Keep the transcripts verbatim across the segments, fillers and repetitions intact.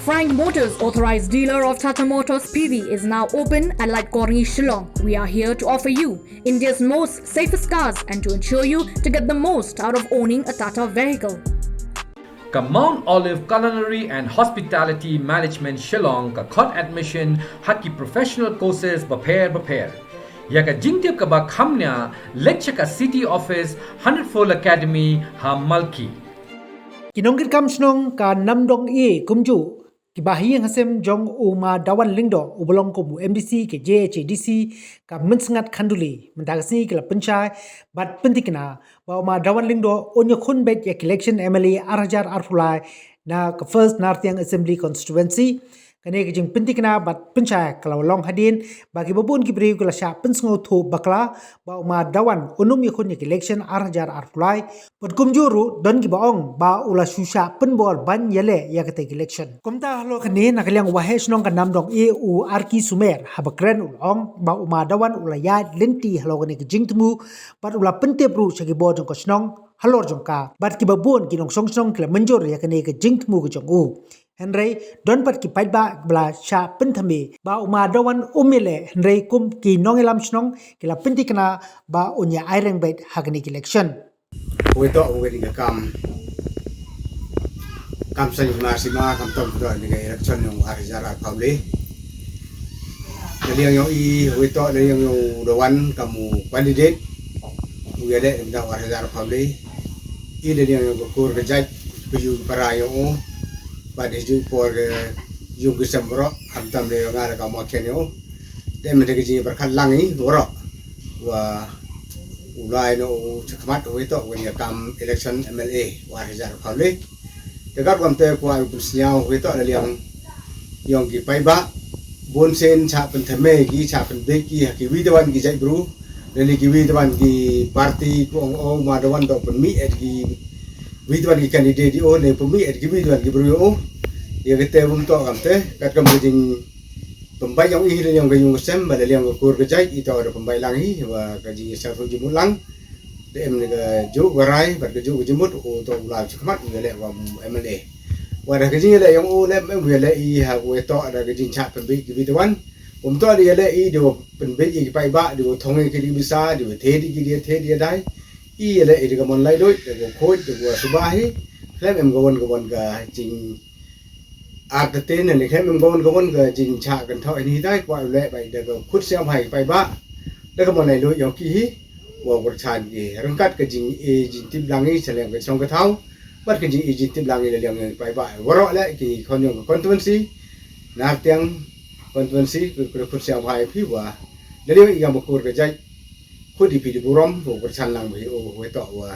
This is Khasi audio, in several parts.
Frank Motors, authorized dealer of Tata Motors P V, is now open at Laitkor Ni, Shillong. We are here to offer you India's most safest cars and to ensure you to get the most out of owning a Tata vehicle. Ka Mount Olive Culinary and Hospitality Management Shillong ka khot admission ha ki professional courses bapher bapher. Ïa ka jingtip kaba kham nia, leit sha ka City Office, Hundred Fold Academy ha Malki. Ki nongkitkam shnong ka Namdong A kumjuh kiba ha ïing ha sem jong u Ma Dawan Lyngdoh uba long kum u M D C ka J H A D C ka Mynsngat Khanduli mynta ka sngi ki la pynshai bad pynthikna ba u Ma Dawan Lyngdoh un ïakhun beit ïa ka election M L A ar hajar arphew lai na ka First Nartiang Assembly Constituency. Kane ka jingpynthikna bad pynshai ka la long hadien ba kiba bun ki briew ki la shah pynsngewthuh bakla ba u Ma Dawan un ym ïakhun ïa ka election ar hajar arphew lai. Bad kumjuh ruh don kiba ong ba u la shu shah pynbor ban ïaleh ïa katei ka election. Kumta halor kane, na ka liang u Waheh Shnong ka Namdong A u Arki Sumer haba kren u la ong ba u Ma Dawan u la ïaid lynti halor kane ka jingthmu bad u la pyntip ruh sha ki bor jong ka shnong halor jong ka. Bad kiba bun ki nongshong shnong ki la mynjur ïa kane ka jingthmu ka jong u. Hynrei don pat ki paidbah ba la shah pynthame ba u Ma Dawan um ïaleh, hynrei kum ki nongïalam shnong ki la pynthikna ba un ïa aireng beit ha kane ka election. Uwei toh uwei ding ka kam, kam sa ïa ma sima kam tom ka dor ni ka election yong ar hajar arphew lai. Ka liang yong i uwei toh, ka liang yong u Dawan kam u candidate u ïaleh ding da ar hajar arphew lai. I ka liang yong ka kur ka jait, ka yu para yong u, bad ha ju por ka yu ka sem bro, kam tam le yong nga da ka mo ken yong u. Te mynta ka jingpyrkhat lang i bro wa u lai no u chakhmat uwei toh uwei kam election M L A wa ar hajar arphew lai. Te kat kam te kwah u pynsñiaw uwei toh la liang yong ki paidbah. Bun sien cha pynthame ki, cha pynbeit ki ha kiwei de wan ki jaitbru, lane kiwei de wan ki party, ko ong, ong Ma Dawan toh pynmih ïa kiwei de wan ki candidate ïa u, ne pynmih ïa kiwei de wan ki bru ïa u. Ïa kata bym toh kam te, kat kam ka jing pynbeit yong i la liang ka yung ka sem, ba la liang ka kur ka jait, i toh da pynbeit lang i wa ka jingïasyrdoh jingmut lang. Da em ne ka juk ka rai bad ka juk ka jingmut, u toh u lai chakhmat u ïaleh wa M L A. Wa da ka jingïaleh yong u lem em u ïaleh i ha u toh da ka jingcha pynbeit kiwei de wan. Um toh da ïaleh i da wa pynbeit i ki paidbah, da wa thong i ki ding bisa, da wa thied i ki ding thied i dai. I ïaleh i da ka mon laitluid, da ka khuid, da ka suba hi. Khlem em ka wan ka wan ka jing ar te te ne, ne khlem em ka wan ka wan ka jingcha kan thoh hi dai, kwah u leh beit da ka khut siam hai paidbah. Da ka mon laitluid yong ki hi. Wa u kyrchan ki ryngkat ka jing i jingtip lang i cha liang ka shnong ka thaw. Bad ka jing i jingtip lang i la liang yong paidbah waroh leh ki khon yong ka constituency, Nartiang constituency, ka, ka khut siam hai phi wa la liang i kam ka kur ka jait. Khut i phi di burom, u kyrchan lang bha u, u toh wa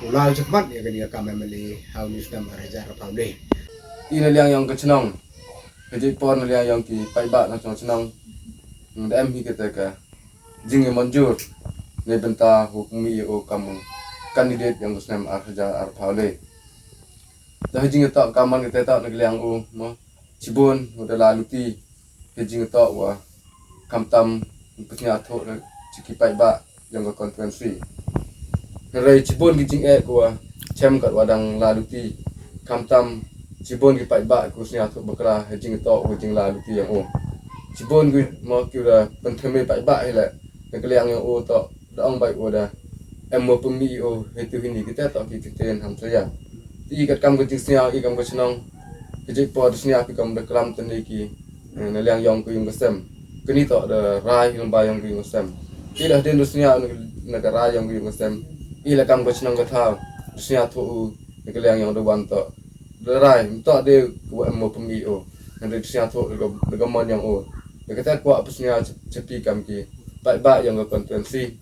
u lai chakhmat ïa kane ka kam M L A ha u ni snem ar hajar arphew lai. I na liang yong ka chnong, ka jait por na liang yong ki paidbah na chnong chnong, da em hi kata ka jingïamanjur na bynta u pynmih ïa u kam u candidate yong ka snem ar hajar arphew lai. Da ha jingïatoh ka mon kata toh na ka liang u mo, chibun u da la luti ka jingïatoh wa khamtam u pynsñiawthuh da ki paidbah yong ka constituency. Hynrei chibun ki jingeh ko wa chem kat wa dang la luti, khamtam chibun ki paidbah ko sñiawthuh bakla ha jingïatoh wa jing la luti yong u. Chibun ki mo ki u da pynthame paidbah hi leh na ka liang yong u toh da ong beit wa da em wa pynmih ïa u, hei tu hini kita toh ki ktien hamsaya. Te i kat kam ka jingsñiaw i kam ka chnong, ka jait por da sñiaw ki kam da klam tynne ki, eh, na liang yong ka yung ka sem. Kani toh da rai lyngba yong ka yung ka sem. I la hadien da sñiaw na, na ka rai yong ka yung ka sem, i la kam ka chnong ka thaw da sñiawthuh u na ka liang yong da wan toh da rai, ym toh de ka wa em wa pynmih ïa u. Hynrei da sñiawthuh da ka, da ka mon yong u. Da kata kwah pynsñiaw cha, cha phi kam ki paidbah yong ka constituency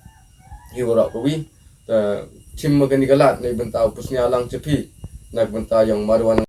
hi waroh kawi. Te chim ma kani ka lad na bynta u pynsñiaw lang cha phi na ka bynta yong Ma Dawan.